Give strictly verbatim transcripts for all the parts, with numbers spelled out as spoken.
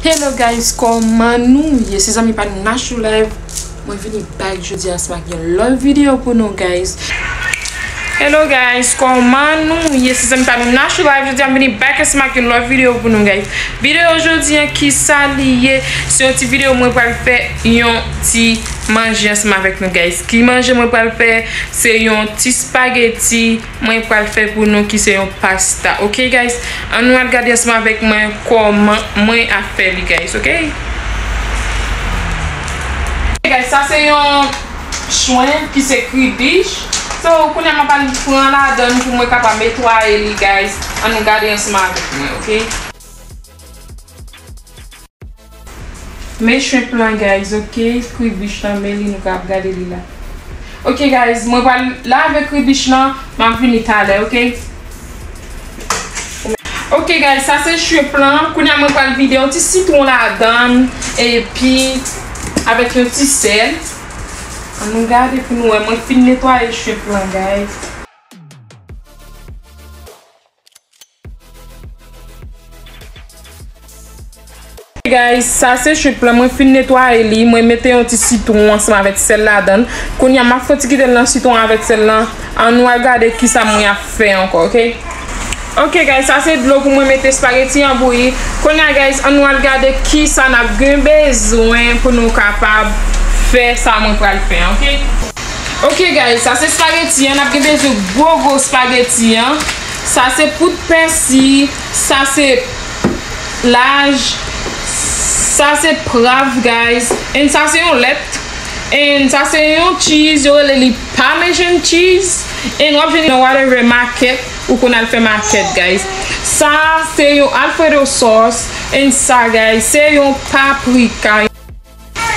Hello guys, kòman nou ye? Se zanmi pa nou Nash Live. Mwen vini back jodi a ansanm ak yon lòt videyo pou nou guys. Hello guys, kòman nou ye? Se zanmi pa nou Nash Live. Jodi a m vini back ansanm ak yon lòt videyo pou nou guys. Videyo jodi a kisa li ye? Se yon ti videyo mwen pral fè yon ti manje ansanm avèk nou guys. Ki manje mwen pral fè? Se yon ti spaghetti mwen pral fè pou nou ki se yon pasta. Ok guys, ann nou al gade ansanm avèk mwen kòman mwen ap fè li guys, ok? Ok guys, sa se yon shrimp ki se kribich. So, kounye a m ap al pran ladan pou mwen kapab netwaye li guys. Ann nou gade ansanm avèk mwen, ok? Men shrimp lan guys, ok? Kribich lan, men li nou ka ap gade li la. Ok guys, mwen pral lave kribich lan, m ap vini talè, ok? Ok guys, sa se shrimp lan. Kounye a mwen pral vide yon ti sitwon ladan l, epi avèk yon ti sèl. Ann nou gade pou nou wè, mwen fin netwaye shrimp lan guys. Guys, sa se shrimp lan, mwen fin netwaye li, mwen mete yon ti sitwon ansanm avèk sèl ladan l. Kounye a m ap fè ti kite l nan sitwon avèk sèl lan. Ann nou al gade kisa mwen ap fè ankò, ok? Ok guys, sa se dlo pou mwen mete spaghetti an bouyi. Kounye a guys, ann nou al gade kisa n ap gen bezwen pou nou kapab fè sa mwen pral fè, ok? Ok guys, sa se spaghetti an, n ap gen bezwen gwo gwo spaghetti an. Sa se poud pèsi, sa se laj, sa se prav guys, and sa se yon lèt, and sa se yon cheese, yo rele li Parmesan cheese, and w ap jwenn nan whatever market ou konn al fè market guys. Sa se yon Alfredo sauce, and sa guys se yon paprika.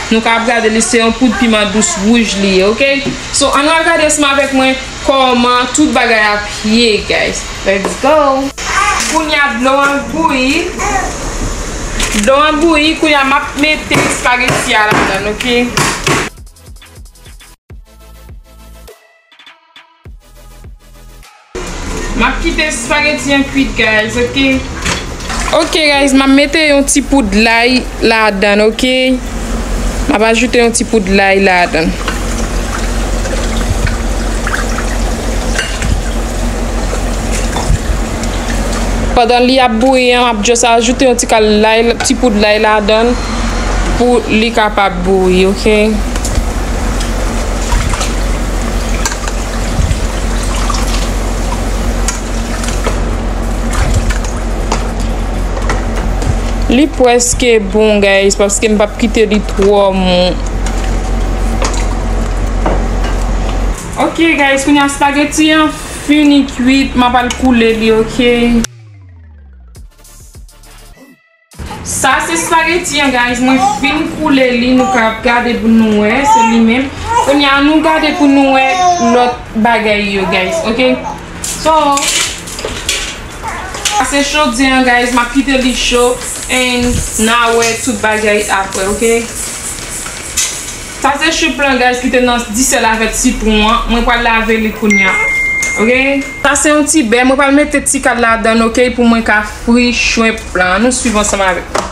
Nou ka ap gade li, se yon poud piman dous wouj li ye, ok? So, ann nou al gade ansanm avèk mwen kòman tout bagay ap ye, guys. Let's go! Kounye a dlo an bouyi. Dlo an bouyi, kounye a m ap mete spaghetti a ladan l, ok? M ap kite spaghetti an kwit, guys, ok? Ok, guys, m ap mete yon ti poud lay ladan, ok? M ap ajoute yon ti poud lay ladan. Pandan li ap bouyi an, m ap just ajoute yon ti kal lay, ti poud lay ladan pou li kapab bouyi, ok? Li prèske bon, guys, paske m p ap kite li twò mou. Ok, guys, kounye a spaghetti an fini kwit, m ap al koule li, ok? Sa se spaghetti an, guys. Mwen fin koule li, nou ka ap gade pou nou wè, se li menm. Kounye a, nou gade pou nou wè lòt bagay yo, guys, ok? So, sa se chodye an, guys. M ap kite li cho, and n a wè tout bagay apre, ok? Sa se shrimp lan, guys, ki te nan disèl avèk sitwon an. Mwen pral lave li kounye a. Ok? Sa se yon ti bè. Mwen pral mete ti kad ladan l, ok, pou mwen ka fri shrimp lan. Ann nou swiv ansanm avèk mwen.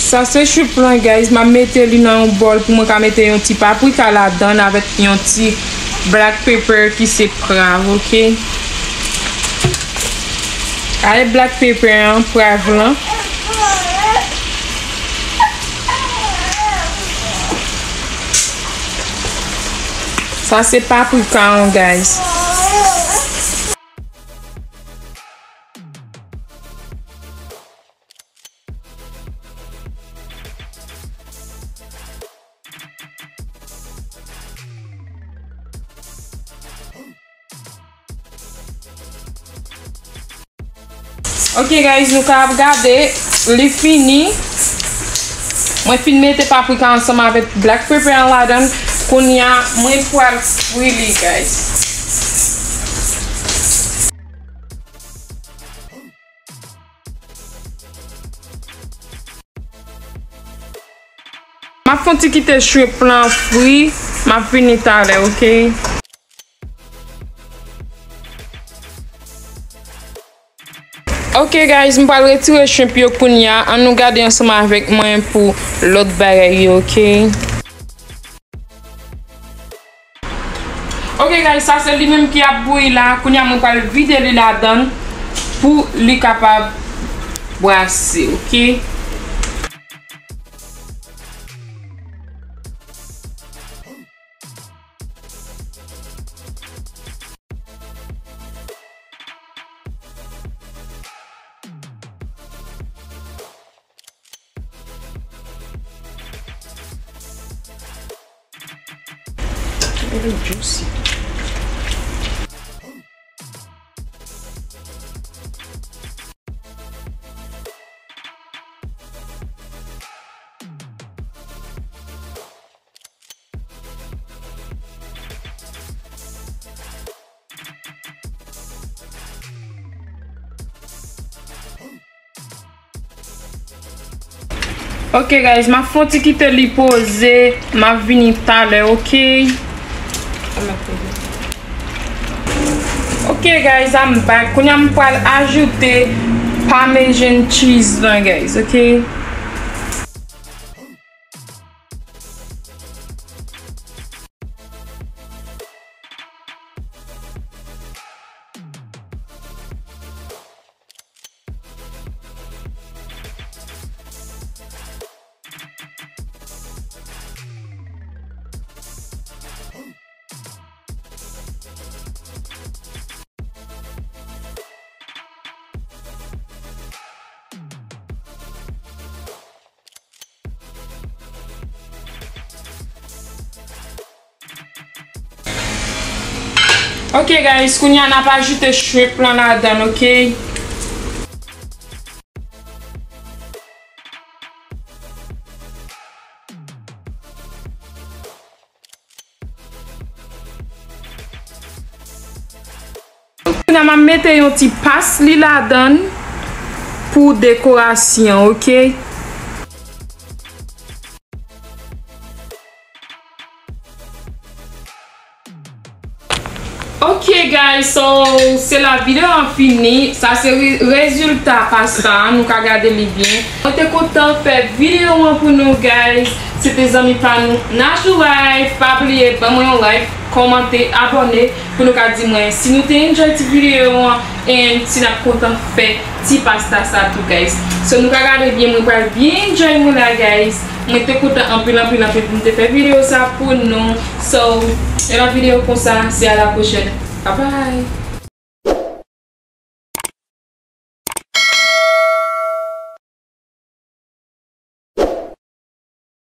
Sa se shrimp lan, guys. M ap mete li nan yon bòl pou mwen ka mete yon ti paprika ladan l avèk yon ti black pepper ki se prav, ok? Ale black pepper an, prav lan. Sa se paprika an, guys. Ok, guys, nou ka ap gade, li fini. Mwen fin mete paprika ansanm avèk black pepper an ladan l. Kounye a, mwen pral fri li, guys. M ap fè yon ti kite shrimp lan fri, m ap vini talè, ok? Ok guys, m pral retire shrimp yo kounya. Ann nou gade ansanm avèk mwen pou lòt bagay yo, ok? Ok guys, sa se li menm ki ap bouyi la. Kounya mwen pral vide li ladan pou li kapab brase, ok? Very juicy. Ok guys, m ap fè yon ti kite li poze, m ap vini talè, ok? Ok guys, I'm back. Kounya m pral ajoute Parmesan cheese lan, guys, ok? Ok guys, kounya n ap ajoute shrimp lan ladan, ok? Kounya m ap mete yon ti pas li ladan pou dekorasyon, ok? Ok guys, so se la videyo an fini. Sa se re- rezilta pasta an, nou ka gade li byen. Mwen te kontan fè videyo an pou nou guys. Se te zanmi pa nou Natural Life. Pa bliye ban mwen yon like, kòmante, abòne pou nou ka di mwen si nou te enjoy ti videyo an and si n ap kontan fè ti pasta sa tou guys. So nou ka gade byen, mwen pral byen enjoy mwen la guys. Mwen te kontan anpil anpil anpil pou m te fè videyo sa pou nou. So, yon lòt videyo konsa, se a la pwochèn. Bye bye.